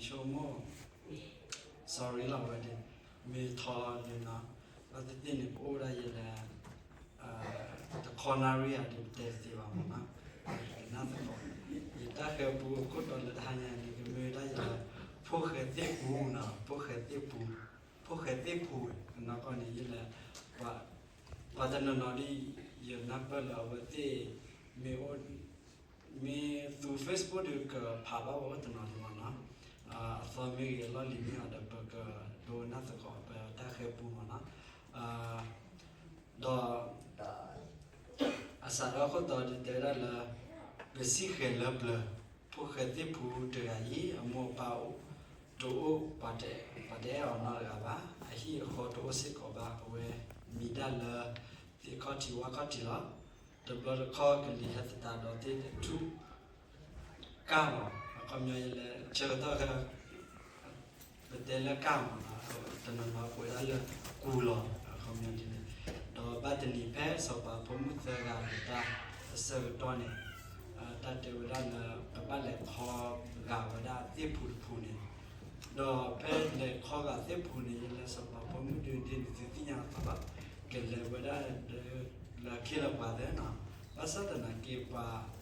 ဆိကမိၣ် sorry လီၤဝဲဒၣ်, မ့ၢ်ထီၣ်လၢနီၤ, ဘၣ်သ့ၣ်သ့ၣ်န့ၣ် ပအိၣ်ဒၣ်ယဲလၢ တခီနၣ်ရံၣ်ဧါဒီး ပတဲတသ့ဘၣ်မးနီၤ, ကနၣ်သကိး, ယတၢ်ဃဲၤပူအခိၣ်တီလၢတဟါညါန့ၣ် ကမ့ၢ်ဝဲဒၣ်ယဲလၢ ဖိၣ်ဃဲသ့ၣ်ပူနီၤ, ဖိၣ်ဃဲသ့ၣ်ပူ, ဖိၣ်ဃဲသ့ၣ်ပူ, နီၢ်ကီၢ်န့ၣ် ယဲလၢ ပှၤတနီၤနီၤဒ် ယနၢ်ပၢၢ်လၢအဝဲသ့ၣ် မ့ၢ်အိၣ် မ့ၢ်သူ Facebook ဒီးကဖးဘၣ်ဝဲအိၣ်တနီၤဒံးမးနီၤ, အသီမ့ၢ်ဂ့ၤ အလီၢ်လံၤမ့ၢ်ဂ့ၤဒီး ပကဒိကနၣ်သကိး ပတၢ်ဃဲၤပူမးနီၤ, ဒီး အစးထီၣ်ခိၣ်တီဒ်တဲဝဲဒၣ်လၢ ကစံၣ်ဃဲၤလၢပျၢၤ, ဖိၣ်ဃဲသ့ၣ်ပူတဂၤအံၤ အမိၢ်အပၢ်အိၣ် တအိၣ် ပှၤတအဲၣ်အီၤနီတဂၤဘၣ်, အဟံၣ်အဃီတအိၣ်စ့ၢ်ကီးဘၣ်, အဝဲမံဒၣ်လၢ သ့ၣ်ခီၣ်ထံးဝၣ်ခီၣ်ထံးလီၤ, တဘျီတခီၣ်ကလံၤဟဲသတးဒီးသ့ၣ်တထူၣ် ကၢ်လီၤ, အခီပညီယဲလၢ ဆၢကတီၢ် ပတဲလၢကၢ်မးနီၤ, တနီၤနီၤပှဲၤဒၣ်လၢကူလီၤ, အခီပညီဒ်န့ၣ်, ဒီးဘၣ်တနံၤဖဲစီၤပၤဖိမုၣ်သၢဂၤဒီးတၢ်အဆၢကတီၢ်န့ၣ်, တၢ်တဲဝဲဒၣ်လၢ ကဘၣ်လဲၤခီဂာ်ဝဲဒၣ်သ့ၣ်ဖူတဖူန့ၣ်, ဒီးဖဲလဲၤခီဂာ်သ့ၣ်ဖူန့ၣ် ယဲလၢစီၤပၤဖိမုၣ်ဒုးဒ်န့ၣ် သုသ့ၣ်ညါအသးလီၤ, ကလဲၤဝဲဒၣ် လၢခ့လၢပှၤသ့နီၤ, ဘၣ်ဆၣ်သနာ်က့ပှၤ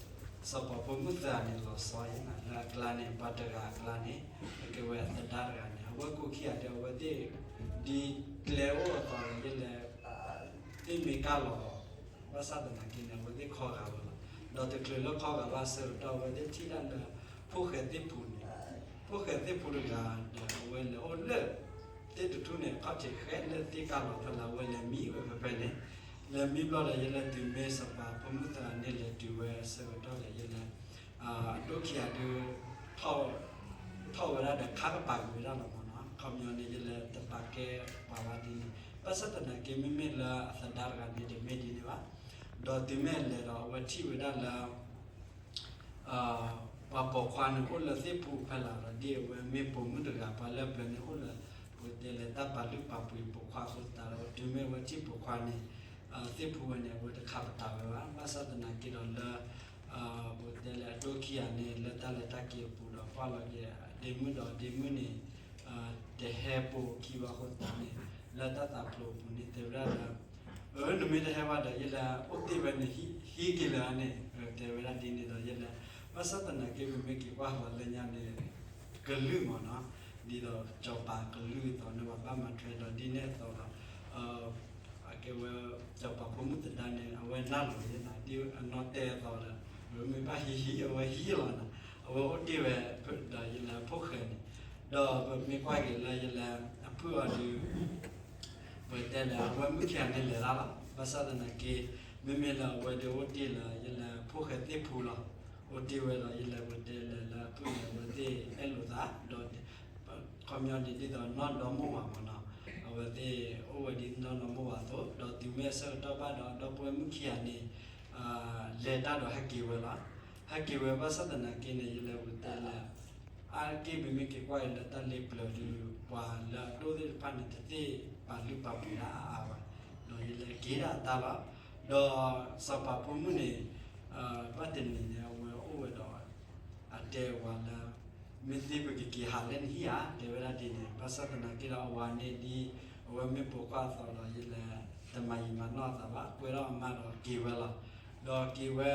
စီၤပၤဖိမုၣ်သၢဂၤန့ၣ် လီၤဆီအံၤနၤ လၢအကျါန့ၣ် ပှၤတဂၤအကျါန့ၣ် အကဲဝဲအသဒါတဂၤန့ၣ် အဝဲကိးခံဂၤဒီး အဝဲသ့ၣ် ဒ်ကျဲအိၣ်အသိးန့ၣ် ယဲလၢ သ့ၣ်မ့ၢ်ကၢ်လီၤ ဘၣ်ဆၣ်သနာ်က့န့ၣ် အဝဲသ့ၣ်ခီဂာ်ဝဲလီၤ. ဒီးတချုးလၢခီဂာ်ဘၣ်အဆၢကတီၢ် အဝဲသ့ၣ်ထံၣ်ဒၣ်လၢ ဖိၣ်ဃဲသ့ၣ်ပူန့ၣ်, ဖိၣ်ဃဲသ့ၣ်ပူတဂၤဒီး အဝဲလဲၤအိၣ်လၢ သ့ၣ်တထူၣ်န့ၣ် ခီၣ်ထံးဃဲလၢသ့ၣ်ကၢ်လီၤဖဲလၢ အဝဲလဲၤမံဝဲဖဲဖဲန့ၣ်, လဲၤမံဘျီဒီး ယဲလၢတုၤမ့ၢ်စီၤပၤဖိမုၣ်သၢဂၤန့ၣ် လဲၤတုၤဝဲအဆၢကတီၢ်ဒီး ယဲလၢ အဒိၣ်ခံဂၤဒုး ထီၣ်ဝဲဒၣ်ဒီးခါကပၤကွံာ်ဝဲဒၣ်လီၤမးနီၤ, အခီပညီန့ၣ် ယဲလၢတပာ်ကဲပှၤဘၣ်ဒ်န့ၣ်, ဘၣ်ဆၣ်သနာ်က့ မ့မ့ၢ်လၢအသဒါတဂၤန့ၣ် တမ့ၢ်ဒ်န့ၣ်ဘၣ်. ဒီးတုၤမ့ၢ်အလဲၤဒီး အဝဲထံၣ်ဝဲဒၣ်လၢ ပှၤပိာ်ခွါန့ၣ် အိၣ်လၢသ့ၣ်ပူဖဲလၢာ်ဒီး ဒ်အဝဲမ့ၢ်ပိာ်မုၣ်တဂၤ ပှၤလၢပျၢၤန့ၣ် အိၣ်လၢ ပတဲလၢတၢ်ပာ်လုၢ်ပာ်ပှ့ၤပိာ်ခွါအဃိသတးဒီး တုၤမ့ၢ်အဝဲထံၣ်ပိာ်ခွါန့ၣ် သ့ၣ်ပူဝဲန့ၣ် အဝဲတခးပတာ်ဝဲဘၣ်. ဘၣ်ဆၣ်သနာ်က့ဒီးလၢ ပတဲလၢအဒိၣ်ခံဂၤန့ၣ် လၢတၢ်လဲၤတၢ်က့ၤအပူၤဒီး ကွၢ်လီၤက့ၤ ဒ့မုၣ်ဒီးဒ့မုၣ်န့ၣ် တဟဲပိာ်ခံဘၣ်အဃိသတးန့ၣ် လၢတၢ်သးဖျိးအပူၤန့ၣ် တဲဝဲဒၣ်လၢ အၢ နမ့ၢ်တဟဲဘၣ်ဒီး ယဲလၢအိၣ်တ့ၢ်ဝဲန့ၣ် ဟံးက့ၤလၢၤဧါန့ၣ် တဲဝဲဒၣ်ဒ်န့ၣ်ဒီး ယဲလၢ ဘၣ်ဆၣ်သနာ်က့ ပမ့ၢ်က့ၤကွၢ်ပှၤလၢညါန့ၣ် ကလုၢ်မးနီၤ, ဒ်သိးစီၤပၤကလုၢ်အသိးန့ၣ် ပှၤဘၣ်မၤထွဲဒီးဒ်န့ၣ်အသိးဒီး အကဲဝဲ စီၤပၤဖိမုၣ်သဒါန့ၣ် အဝဲနၢ်လီၤယဲနၤ ဒ်အနီၢ်တဲအသိးဒီး မ့ၢ်ဘၣ်ဟံးဟံး အဝဲဟံးလီၤနၤ, အဝဲအိၣ်တ့ၢ်ဝဲဒီးယဲလၢဖိၣ်ဃဲန့ၣ်, ဒီးပမ့ၢ်ကွၢ်က့ၤလၢယဲလၢအဖုၣ်အီၤဒီး ပတဲလၢအဝဲမုၣ်ခံဂၤန့ၣ်လဲၤတၢ်လီၤ. ဘၣ်ဆၣ်သနာ်က့ မ့မ့ၢ်လၢအဝဲဒီးအိၣ်တ့ၢ်လၢယဲလၢဖိၣ်ဃဲသ့ၣ်ပူလီၤ. အိၣ်တ့ၢ်ဝဲဒီးယဲလၢပတဲလၢလၢအဖုၣ်န့ၣ် အဝဲသ့ၣ်အဲၣ်လိာ်သး ဒီး ခီပညီန့ၣ်ဒ်သိးနီၢ်ဒီမိၢ်ဝၤမးနီၤ, အဝဲသ့ၣ်အိၣ်ဝဲဒ်နီၢ်ဒီမိၢ်ဝၤအသိး ဒီးတုၤမ့ၢ်အဆၢကတီၢ်ဘၣ်ဒီး ဒီပုၢ်ဝဲၢ်မုၣ်ခံဂၤန့ၣ် လဲၤတၢ်ဒီးဟဲက့ၤဝဲလီၤ. ဟဲက့ၤဝဲဘၣ်ဆၣ်သနာ်က့န့ၣ် ယဲလၢပတဲလၢ အါတက့ၢ်ပမ့ၢ်က့ၤကွၢ်အံၤလၢတၢ်လ့ပျၢၤဒီး ပှၤလၢအဒိၣ်သ့ၣ်တဖၣ်န့ၣ် တသ့ၣ်ပာ်လုၢ်ပာ်ပှ့ၤဒၣ်အါအါဘၣ်, ဒီးယဲလၢက့ၤဒၣ်အတၢ်လီၤ. ဒီးစီၤပၤဖိမုၣ်န့ၣ် ဘၣ်တနံၤန့ၣ် အဝဲအိၣ်ဝဲဒီး အတဲဝဲလၢ မ့ၢ်သ့ပကက့ၤဟးလၢနဟံၣ်ဧါ တဲဝဲဒၣ်ဒ်န့ၣ်, ဘၣ်ဆၣ်သနာ်က့ဒီးအဝၤန့ၣ်ဒ် အဝဲမ့ၢ်ပိာ်ခွါအသိးဒီး ယဲလၢတမၤယံာ်မၤနီၢ်အသးဘၣ် ကွဲထီၣ်အမါဒီးက့ၤဝဲလီၤ. ဒီးက့ၤဝဲ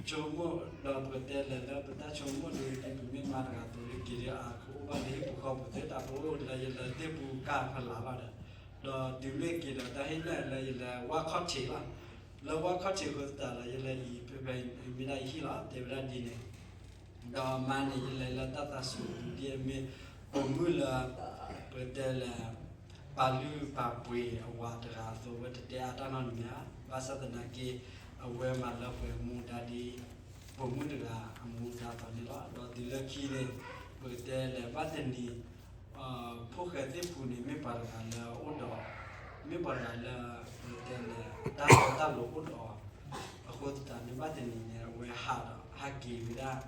ဆိကမိၣ်ဒီးပတဲလဲၤလၢပတၢ်ဆိကမိၣ်ဒီး ဒ်ပမ့ၢ်မါတဂၤအသိးလၢက့ၤဒီးအကအိၣ်ဘၣ်လၢဟံၣ်ပူၤဃီပူၤသ့တၢ်ပအိၣ်လၢယဲလၢသ့ၣ်ပူၤကၢ်ဖဲလၢ်လီၤဒီး ဒီးတုၤမ့ၢ်က့ၤဒီးတၢ်ဟ့ၣ်နဲၣ်လၢယဲလၢဝၣ်ခီၣ်ထံးလီၤ. လၢဝၣ်ခီၣ်ထံးအဃိသတးဒီး ယဲလၢအံၤဖဲဖဲအံၤမ့ၢ်ဒၣ်ယဟံၣ်လီၤ တဲဝဲဒၣ်ဒ်န့ၣ် ဒီးအမါန့ၣ် ယဲလၢလၢတၢ်သးစူၤဒ်အမ့ၢ် ပိာ်မုၣ်လၢ ပတဲလဲၤ ပာ်လုၢ်ပာ်ပှ့ၤအဝၤတဂၤအသိး အဝဲတတဲအါတၢ်နီတမံၤဧါ, ဘၣ်ဆၣ်သနာ်က့ အဝဲမၤလၢပှဲၤမူဒါဒ် ပိာ်မုၣ်တဂၤအမူဒါအသိးန့ၣ်လီၤ. ဒီးတုၤလၢခံန့ၣ် ပတဲလဲၤဘၣ်တနံၤ ဖိၣ်ဃဲသ့ၣ်ပူၤန့ၣ် မ့ၢ်ပှၤတဂၤလၢအအိၣ်ဒီး မ့ၢ်ပှၤတဂၤလၢ ပတဲလဲၤ တၢ်တီတၢ်လိၤအိၣ်ဒီး အဃိသတးန့ၣ် ဘၣ်တနံၤန့ၣ် အဝဲဟးဒီး ဟးက့ၤဝဲဒၣ်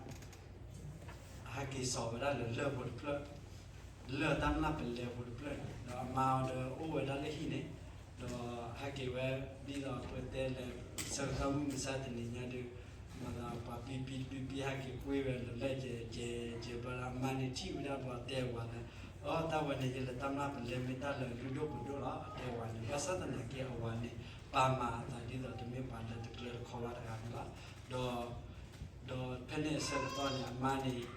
ဟဲက့ၤစိာ်ဝဲဒၣ်လၢလၢၢ်ဖိတဖျၢၣ် လၢၢ်တၢ်မျၢ်ပလဲဖိတဖျၢၣ်န့ၣ် ဒီးအမါအီၤဒီးအိၣ်ဝဲဒၣ်လၢဟံၣ်န့ၣ် ဒီးဟဲက့ၤဝဲ ဒ်သိးပတဲလဲၤ ဆၢကတီၢ်မုၢ်မဆါတနံၤညါဒီး မၤသးပှၤပံပံတပံပံဟဲက့ၤကွ့ဝဲလၢလဲၣ်ကဲကဲကဲဘျီလၢအမါန့ၣ်ထံၣ်ဝဲဒၣ်ဘျီတဲဝၤလၢ, အိ တၢ်ဝဲန့ၣ် ယလဲၤတၢ်မျၢ်ပလဲမ့ၢ်တၢ်လၢအလုၢ်ဒိၣ်ပှ့ၤဒိၣ်လီၤ အတဲဝၤန့ၣ်, ဘၣ်ဆၣ်သနာ်က့အဝၤန့ၣ် ပာ်မၤအသးဒ်သိးတမ့ၢ်ပှၤလၢတကျၢၤတခီဝါတဂၤန့ၣ်လီၤ. ဒီး ဒီးဖဲန့ၣ်အဆၢကတီၢ်န့ၣ် အမါန့ၣ်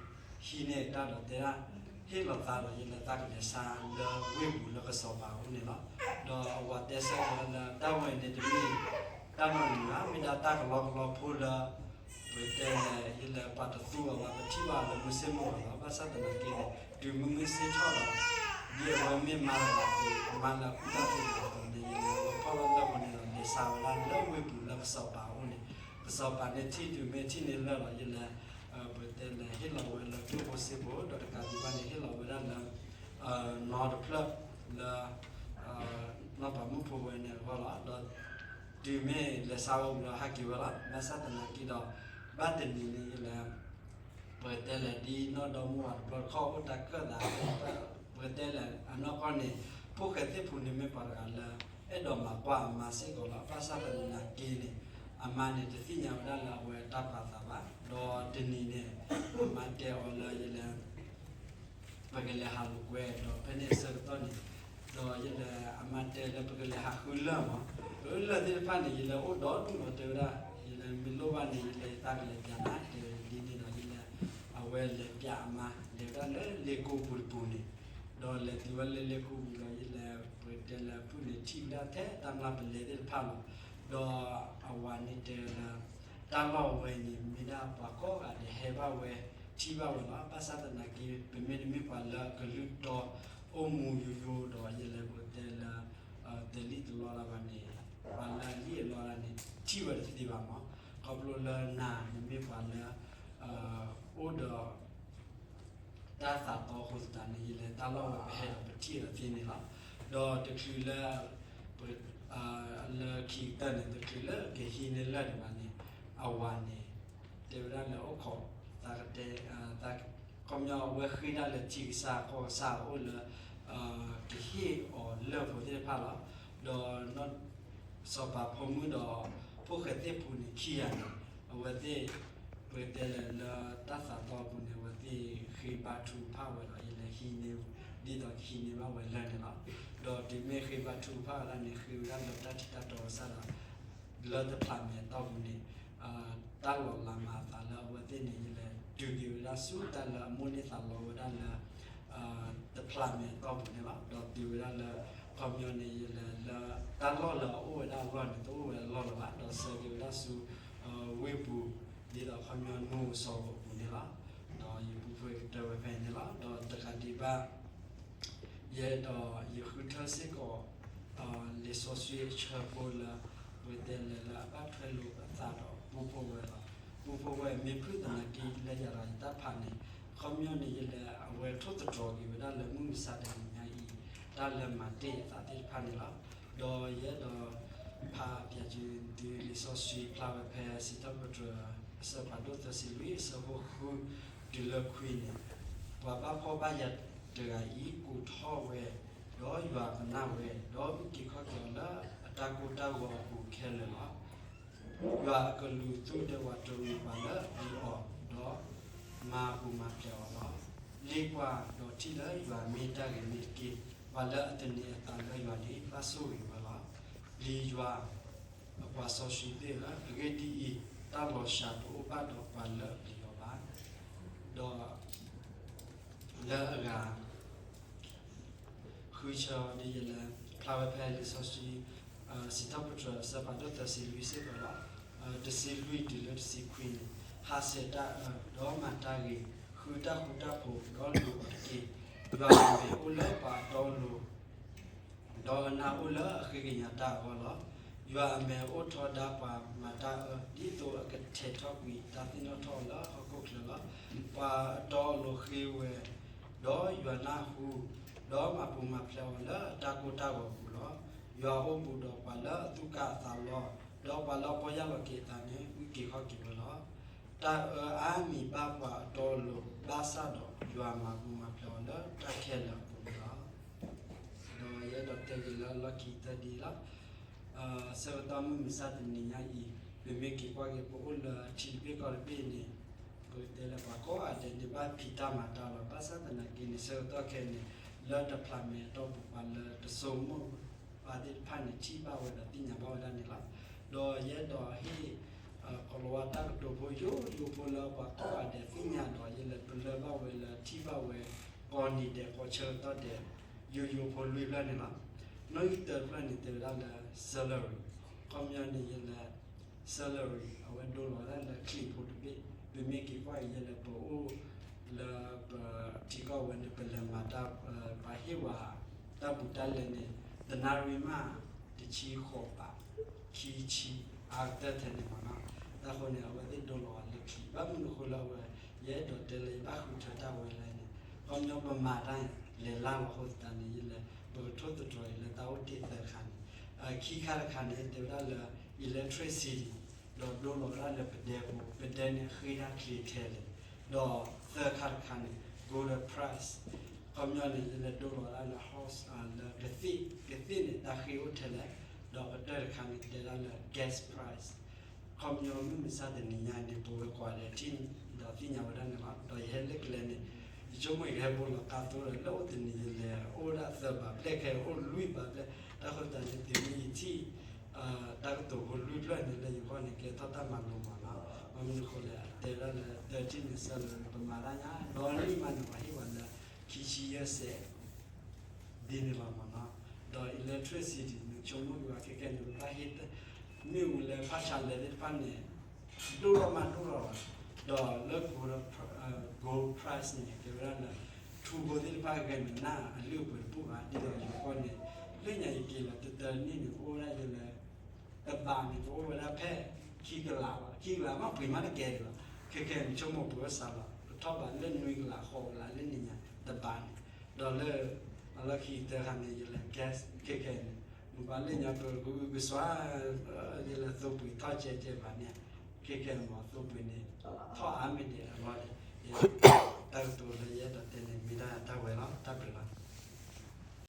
ဟံးန့ၢ်တၢ်ဒီးတဲဒၣ်, ဟ့ၣ်လီၤသးဒီးယလဲၤသးကလဲၤဆါလၢဝ့ၢ်ပူၤလၢကစီၤပၤအအိၣ်န့ၣ်လီၤ. ဒီးအဝၤတဲဆၢက့ၤလၢ တၢ်ဝဲန့ၣ်တမ့ၢ်တၢ်နီတမံၤဘၣ်, မ့ၢ်ဒၣ်တၢ်ကလီကလီဖိလၢ ပတဲလဲၣ် ယလဲၤပှၤတသူအီၤဘၣ် ပထံၣ်ဘၣ်လၢမုၢ်ဆ့ၣ်မုၢ်ဂီၤလီၤ. ဘၣ်ဆၣ်သနာ်က့န့ၣ် တုၤမုၢ်မုၢ်ဆ့ၣ်ထီၣ်ဒီး ဒ်အဝဲမ့ၢ်မါတဂၤအသိး မါလၢအကူၣ်တၢ်သ့ၣ်တဖၣ်အသိးန့ၣ် ယလဲၤဝဲဖီၣ်လၢလၢၢ်ပူၤန့ၣ်ဒီး လဲၤဆါဝဲဒၣ်လၢဝ့ၢ်ပူၤလၢကစီၤပၤအအိၣ်န့ၣ်, ကစီၤပၤန့ၣ်ထံၣ်တုၤမ့ၢ်ထံၣ်န့ၢ်လၢၢ်ဒီး ယလဲၤ ပတဲလဲၣ် ဟ့ၣ်လီၤဝဲလၢကျိၣ်ဖိစ့ဖိ ဒီးတကးဒံးဘၣ်န့ၣ် ဟ့ၣ်လီၤဝဲဒၣ်လၢ နီတဖျၢၣ်လၢ နီၢ်ပၤမုၣ်ဖိဝဲန့ၣ်အဂီၢ်လီၤ. ဒီးတုၤမ့ၢ်လဲၤဆါဝဲပူၤဒီးဟဲက့ၤဝဲလီၤ. ဘၣ်ဆၣ်သနာ်က့ဒီး ဘၣ်တနံၤန့ၣ်ယလဲၤ ပတဲလဲၣ် ဒ်နီၢ်ဒီမါဝၤတဘျီတခီၣ်အိၣ်တၢ်ကၢၣ်သး ပတဲလဲၣ် အနီၢ်ကီၢ်န့ၣ် ဖိၣ်ဃဲသ့ၣ်ဖိန့ၣ်မ့ၢ်ပှၤတဂၤလၢ အဲၣ်ဒိးမၤကွၢ်အမါစ့ၢ်ကီးလီၤ. ဘၣ်ဆၣ်သနာ်က့န့ၣ် အမါန့ၣ် တသ့ၣ်ညါဝဲဒၣ်လၢအဝဲတၢ်ပာ်သးဘၣ်. ဒီးတနံၤန့ၣ် အမါတဲအီၤလၢယလဲၤ ပကလဲၤဟးလိာ်ကွဲ ဒီးဖဲန့ၣ်အဆၢကတီၢ်န့ၣ် ဒီးယလဲၤ အမါတဲလၢပကလဲၤဟးဃုလၢၢ်မး, လၢၢ်သ့ၣ်တဖၣ်န့ၣ် ယလဲၤအိၣ်ဒီဒူၣ်လီၤ တဲဝဲဒၣ်, ယလဲၤမ့ၢ်လိၣ်ဘၣ်န့ၣ် ယလဲၤယသးကလဲၤပျးနၤ တဲဝဲဒ်န့ၣ်ဒီး ယလဲၤ အဝဲလဲၤပျးအမါ လဲၤဝဲဒၣ်လၢလ့ကိပူၤတပူၤန့ၣ်, ဒီးလဲၤတုၤဝဲလၢလ့ကိပူၤဒီး ယလဲၤ ပတဲလဲၣ် ဖုၣ်န့ၣ်ထံၣ်ဝဲဒၣ်ထဲတၢ်မျၢ်ပလဲသ့ၣ်တဖၣ်လီၤ. ဒီးအဝၤန့ၣ်တဲလၢ တၢ်လီၢ်ဝဲန့ၣ် မ့ၢ်ဒၣ်ပှၤကိးဂၤဒဲးဟဲဘၣ်ဝဲ ထံၣ်ဘၣ်ဝဲလီၤ. ဘၣ်ဆၣ်သနာ်က့ ပမ့ၢ်တမ့ၢ်ပှၤလၢအကလုၢ်တီ အိၣ်မူယိယိဒီး ယလဲၤပတဲလၢ တလံၣ်တလီတၢ်ဘၣ်န့ၣ် ပှၤလၢအလံၣ်အလီတၢ်န့ၣ် ထံၣ်ဝဲတသ့ဘၣ်မး, ခီဖျိလၢနၤန့ၣ်မ့ၢ်ပှၤလၢ အိၣ်ဒီး တၢ်သးတီအဃိသတးန့ၣ် ယလဲၤတၢ်လီၢ်ဝဲပဟဲဒီးပထံၣ်အီၤသ့န့ၣ်လီၤ. ဒီးတချုးလၢ လၢခံကတၢၢ်န့ၣ် တချုးလၢကဟံးန့ၢ်လၢၢ်ဒံးဘၣ်န့ၣ် အဝၤန့ၣ် တဲဝဲဒၣ်လၢအိၣ်ခိး သးကတဲ ခီပညီအဝဲဃ့ဒၣ်လၢထံကစၢ်ကီၢ်ကစၢ်အအိၣ်လၢ ကဟ့ၣ်အီၤလၢၢ်ဖိသ့ၣ်တဖၣ်လီၤ. ဒီး စီၤပၤဖိမုၣ်ဒီး ဖိၣ်ဃဲသ့ၣ်ဖိန့ၣ်ခံဂၤန့ၣ် အဝဲသ့ၣ် ပတဲလဲၣ်လၢတၢ်သးတီအပူၤန့ၣ် အဝဲသ့ၣ်ဃ့ဘါထုကဖၣ်ဝဲဒီး ယလဲၤဟံးန့ၢ် ဒ်သိးကဟံးန့ၢ်ဘၣ်ဝဲလၢၢ်န့ၣ်လီၤ. ဒီးတုၤမ့ၢ်ဃ့ဘါထုကဖၣ်ဝဲဒၣ်န့ၣ် ဃ့ဝဲဒၣ်လၢတၢ်ထံၣ်တၢ်တီကစၢ်ဒီး လၢတဖျးမဲာ်အတီၢ်ပူၤန့ၣ် တၢ်လီၤလးမၤအသးလၢအဝဲသ့ၣ်န့ၣ် ယလဲၤတုၤက့ၤဝဲဒၣ်ဆူတၢ်လၢအမိၣ်န့ၢ်သးလီဝဲဒၣ်လၢ တဖျးမဲာ်အတီၢ်ပူၤန့ၣ်လီၤ. ဒီးတုၤဝဲဒၣ်လၢ ခီပညီန့ၣ် ယလဲၤလၢ တၢ်လီၢ်လၢအအိၣ်ဝဲဒၣ်အလီၢ်န့ၣ် တအိၣ်ဝဲအလီၢ်လၢၤဘၣ် ဒီးဆၢက့ၤဝဲဒၣ်ဆူ ဝ့ၢ်ပူၤ ဒ်သိးခီပညီနူၢ်စီၤပူၤန့ၣ်လီၤ. ဒီးယပူဖိကတၢၢ်ဝဲဖဲန့ၣ်လီၤ. ဒီးတကးဒံးဘၣ် ယဲဒီးယဃုထၢစ့ၢ်ကီး လံာ်စီဆှံအဆၢဖိလၢ ပတဲလဲၣ်လၢအဘၣ်ထွဲလိာ်အသးဒီးပူဖိဝဲလီၤ. ပူဖိဝဲမ့ၢ်ဖုၣ်သနာ်က့လၢယၤဒီးယတၢ်ဖးန့ၣ် ခီပညီန့ၣ် ယလဲၤအဝဲထိၣ်သတြီၤက့ၤဝဲဒၣ်လၢမုၢ်မဆါတနံၤညါအံၤ တၢ်လၢမၤတ့ၢ်အသးသ့ၣ်တဖၣ်န့ၣ်လီၤ. ဒီးယဲဒီး ဖးပၠးက့ၤသုလံာ်စီဆှံဖျါဝဲဖဲ စံးထီၣ်ပတြၢၤ အဆၢဖးဒိၣ်သၢဆံလွံၢ် အဆၢဖိဃု တုၤလၢခွံန့ၣ်, ပှၤဘၣ်ဖှီၣ်ဘၣ်ယာ်တဂၤအံၤ ကိးထီၣ်ဝဲ, ဒီးယွၤကနၣ်ဝဲ, ဒီးအုၣ်က့ၤခီၣ်က့ၤအီၤလၢအတၢ်ကိၢ်တၢ်ဂီၤအပူၤခဲလၢာ်လီၤ. ယွၤအကလူးသူၣ်ဒဲဝးတရံးပှၤလၢအပျံၤအီၤ, ဒီးမၤပူၤမၤဖျဲးအီၤလီၤ. လ့ၣ်ကွၢ်ဒီးထံၣ်လၢယွၤမ့ၢ်တၢ်ဂ့ၤန့ၣ်တက့ၢ်. ပှၤလၢအသန့ၤအသးလၢယွၤန့ၣ် ဘၣ်ဆိၣ်ဂ့ၤဝဲလီၤ. ပျံၤယွၤ အပှၤစီဆှံသ့ၣ်ဧၢ, အဂ့ၢ်ဒ်အံၤ, တၢ်လီၤစှၤတအိၣ်ဘၣ်ဒီးပှၤလၢအပျံၤအီၤဘၣ်. ဒီး လၢအဂၤ ဃုဆၢဒ်ယဲလၢ ဖျါဝဲဖဲလံာ်စီဆှံ စံးထီၣ်ပတြၢၤ အဆၢဖးဒိၣ်သၢဆံလွံၢ်စ့ၢ်ကီးလီၤ. တဆံလွံၢ်တုၤလၢတဆံခွံန့ၣ်, ဟးဆှဲးတၢ်အၢ ဒီးမၤတၢ်ဂ့ၤ, ဃုတၢ်ဃူတၢ်ဖိး ဒီးလူၤအီၤတက့ၢ်. ယွၤအမဲာ်အိၣ်လၢပှၤအတီအလိၤ ဒီးအနၢ်အိၣ်လၢအဃ့ကညးတၢ်အဂီၢ်လီၤ. ယွၤအမဲာ်အိၣ်ထီဒါပှၤမၤတၢ်အၢ ဒ်သိးအကထဲးထီၣ်ကွံာ်တၢ်သ့ၣ်နီၣ်ထီၣ်အီၤလၢဟီၣ်ခိၣ်ချၢလီၤ. ပှၤအတီအလိၤဃ့ဝဲ, ဒီးယွၤနၢ်ဟူ, ဒီးမၤပူၤမၤဖျဲးအီၤလၢအတၢ်ကိၢ်တၢ်ဂီၤအပူၤလီၤ. ယွၤအိၣ်ဘူးဒီးပှၤလၢအသူၣ်ကၢ်အသးလီၤ, ဒီးပှၤလၢအပီၢ်ယၢ်လီၤက့ၤအသးန့ၣ် အုၣ်က့ၤခီၣ်က့ၤဝဲလီၤ. တၢ်အၢအါမံၤဘၣ်ပှၤအတီအလိၤ ဘၣ်ဆၣ်ဒီးယွၤမၤပူၤမၤဖျဲးအီၤလၢတၢ်ခဲလၢာ်အပူၤန့ၣ်လီၤ. ဒီးယအဲၣ်ဒိးတဲက့ၤလၢလီၢ်ခံကတၢၢ်ဒ်အံၤလီၤ. ဆၢကတီၢ်မုၢ်မဆါတနံၤညါအံၤ ပမ့ၢ်က့ၤကွၢ်က့ၤ ပအိၣ်လၢထံတဘ့ၣ်ကီၢ်တဘ့ၣ်န့ၣ်, ပကတဲလၢပှၤကိးဂၤဒဲးန့ၣ် ဘၣ်ဖံးတၢ်မၤတၢ်လီၤ. ဘၣ်ဆၣ်သနာ်က့န့ၣ် ဆၢကတီၢ်ခဲအံၤန့ၣ် လၢတဖျးမဲာ်အတီၢ်ပူၤ ပှၤလၢတဆိကမိၣ်ဘၣ်သ့ၣ်တဖၣ်န့ၣ် ထံၣ်ဘၣ်ဝဲဒီးသ့ၣ်ညါဘၣ်ဝဲဒၣ်န့ၣ်လီၤ. ဒီးယအဲၣ်ဒိးဟ့ၣ် ကိၤလၤဝါတၢ်ကတိၤဖိယိယိဖိလၢပှၤကိးဂၤဒဲးသ့ၣ်ညါဒီး ယလဲၤပလၢၢ်ဘၣ်ဝဲလၢထံၣ်ဘၣ်ဝဲ ကိးနံၤဒဲး ကိးဆၢကတီၢ်ဒဲး ယိယိဖိလွံၢ်ဖျၢၣ်န့ၣ်လီၤ. နီၣ်ဂံၢ်တၢတဖျၢၣ်န့ၣ် တဲဝဲဒၣ်လၢ salary, ခီပညီန့ၣ် ယလဲၤ salary အဝဲဒိလီၤဝဲဒၣ်လၢချံးဖိတဘ့ၣ်. ပမ့ၢ်က့ၤကွၢ်အံၤ ယလဲၤပအိၣ်လၢပထံကီၢ်ဝဲန့ၣ် ပလဲၤမၤတၢ် ပှၤဟ့ၣ်ဝဲ တၢ်ဘူးတၢ်လဲန့ၣ် တနၣ်ရံၣ်မး တဆံဃိးဘး ခံဆံ အါကတၢၢ်ထဲန့ၣ်မ့ၢ်နီၤ. တၢ်ဃိန့ၣ် အဝဲသ့ၣ်ဒိလီၤဝဲလၢချံး ဘၣ်မနုၤအဃိလၢအဝဲ ယအဲၣ်ဒိးတဲလၢ ယဘၣ်ဃုထၢတၢ်ဝဲလဲၣ်န့ၣ် ခီပညီပမၤတၢ်လဲၤလၢလီၤအဃိသတးန့ၣ် ယလဲၤ ပကထိၣ်သတြီၤအံၤလၢတၢ်အိၣ်တ့ၢ်သၢခါန့ၣ်, ခံခါတခါန့ၣ် တဲဝဲဒၣ်လၢ electricity ဒီးဒိလီၤဝဲဒၣ်လၢပဒဲဖိ, ပဒဲန့ၣ်ဃ့တၢ်ချ့ထဲလဲၣ်, ဒီးသၢခါတခါန့ၣ် gold price, ခီပညီန့ၣ် ယလဲၤဒိလီၤဝဲဒၣ်လၢ horse လၢကသ့ၣ်, ကသ့ၣ်န့ၣ် တၢ်ဃ့အိၣ်ထဲလဲၣ်, ဒီးကတၢၢ်တခါန့ၣ် တဲဒၣ်လၢ gas price. ခီပညီမုၢ်မဆါတနံၤညါန့ၣ် ပဝဲကိးဂၤဒဲးထံၣ်ဒီးသ့ၣ်ညါဝဲဒၣ်န့ၣ်လီၤ. ဒီးယဟဲလၢကျဲန့ၣ် ယဆိကမိၣ်ယကဟဲဘိလီၤကါသိဒီး လၢအိၣ်တနံၤယလဲၤအိၣ်ဒၣ်သၢဘးဘျဲၣ် ခဲအိၣ်လွံၢ်ဘးဘျဲၣ်, တၢ်ဃိသတးန့ၣ် တုၤမ့ၢ်ယထံၣ် တၢ်ကတိၤဖိလွံၢ်ဖျၢၣ်န့ၣ် လၢယဂီၢ်န့ၣ် ကဲထီၣ်တၢ်မၤလိမ့ၢ်နီၤ. ဘၣ်မနုၤအဃိလဲၣ် တဲဒၣ်လၢ တၢ်ထံၣ်န့ၣ် ဆၢလၢပမၤတၢ်ညါ ဒီးနံၣ်မးန့ၣ် ပှၤဟ့ၣ်ဝဲလၢ ခံဆံယဲၢ်စဲး ဒ်န့ၣ်လီၤမ့ၢ်နီၤ. ဒီး electricity န့ၣ် ဆိကမိၣ်က့ၤဝဲခဲခဲန့ၣ် ပဘၣ်ဟ့ၣ် မ့ၣ်အူလၢဖးဆါလဲသ့ၣ်တဖၣ်န့ၣ် ဒိၣ်ထီၣ်မးဒိၣ်ထီၣ်ဘၣ်, ဒီးလၢ gold, gold price န့ၣ် ကဲဝဲဒၣ်လၢ ထူဖိသ့ၣ်တဖၣ်ဂဲၤန့ၣ် နၢ်အလုၢ်အပှ့ၤတဘူၣ်ဘၣ် ဒ်သိးယိၤကီၢ်န့ၣ် လၢညါယက့ၤလီၤတတၢနံၣ်န့ၣ် အိၣ်ဝဲဒၣ်ယဲလၢ တဘးန့ၣ် ကအိၣ်ဝဲဒၣ်ဖဲ ခံကလးဘၣ်, ခံကလးမးပှ့ၤမးတကဲဒံးဘၣ်, ခဲခဲန့ၣ် ဆိကမိၣ်ပှ့ၤအိၣ်စးလီၤ ပထီၣ်ဘးလၢနွံကလးဃိးကလးလၢနံၤညါ တဘးန့ၣ်, ဒီးလၢ အလီၢ်ခံကတၢၢ်တခါန့ၣ် ယလဲၤ gas ခဲခဲန့ၣ် မ့ၢ်ပှၤလၢညါပကဂုာ်ကစွါ ယလဲၤသိပှ့ၤထီၣ်ကဲကဲဘၣ်န့ၣ်, ခဲခဲမ့ၢ်သိပှ့ၤန့ၣ် ထီၣ်အါမ့ၢ်ဒဲးအဂီၢ်န့ၣ် တၢ်ကတိၤလၢယအဲၣ်ဒိးတဲန့ၣ် မ့ၢ်ဒၣ်တၢ်ဝဲလီၤ တၢ်ဘျုးလီၤ.